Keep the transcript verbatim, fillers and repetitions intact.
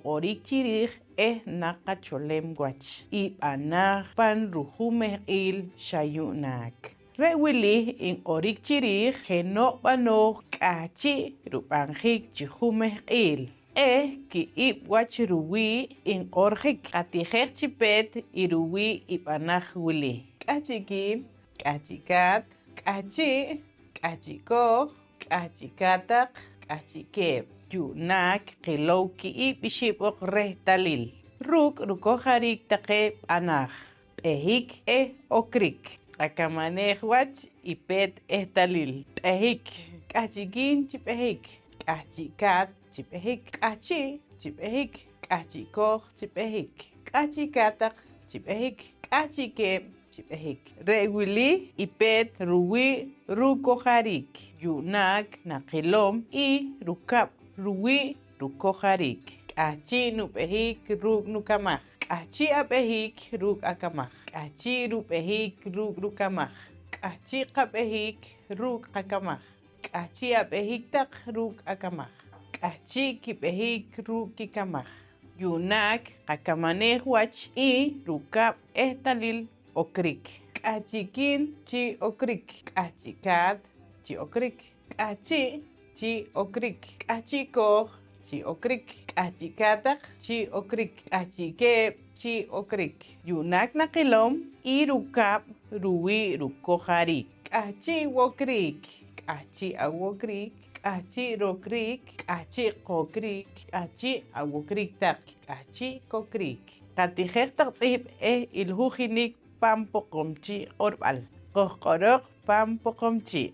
q'orik chi riij eh naqacholem wach i b'anaj pan rujumehq'iil xa yu'naak. Re' wili inq'orik chi riij jeno' b'anooj k'ahchi' rub'anjik chi jumehq'iil eh ki'ib' wach ruwii' inq'orjik. Qatijej chi peet i ruwii' i b'anaj wili: k'ahchi' kiin, k'ahchi' kaat, k'ahchi', k'ahchi' kooj, k'ahchi' kataq, k'ahchi' keeb'. Yu'naak qilow ki'ib' ixib' oq rehtalil ruuk' rukojariik taqe b'anaj: b'ehik eh okrik. Qakamaneej wach i peet ehtalil: b'ehik, k'ahchi' kiin chi b'ehik, k'ahchi' kaat chi b'ehik, k'ahchi' chi b'ehik, k'ahchi' kooj chi b'ehik, k'ahchi' kataq chi b'ehik, k'ahchi' keeb' chi b'ehik. Re' wili i peet ruwii' rukojariik. Yu'naak naqilom i rukab' ruwii' rukojariik: k'ahchi' nub'ehik ruuk' nukamaj, k'ahchi' ab'ehik ruuk' akamaj, k'ahchi' rub'ehik ruuk' rukamaj, k'ahchi' qab'ehik ruuk' qakamaj, k'ahchi' ab'ehik taq ruuk' akamaj, k'ahchi' kib'ehik ruuk' kikamaj. Yu'naak qakamaneej wach i rukab' ehtalil okrik: k'ahchi' kiin chi okrik, k'ahchi' kaat chi okrik, k'ahchi' chi okrik, k'ahchi' kooj chi okrik, k'ahchi' kataq chi okrik, k'ahchi' keeb' chi okrik. Yu'naak naqilom i rukab' ruwii' rukojariik: k'ahchi' wokriik, k'ahchi' awokriik, k'ahchi' rokriik, k'ahchi' qokriik, k'ahchi' awokriik taq, k'ahchi' kokriik. Qatijej taq tz'ihb' eh ilhujinik pan Poqomchi' q'orb'al. Qojq'oroq pan Poqomchi'.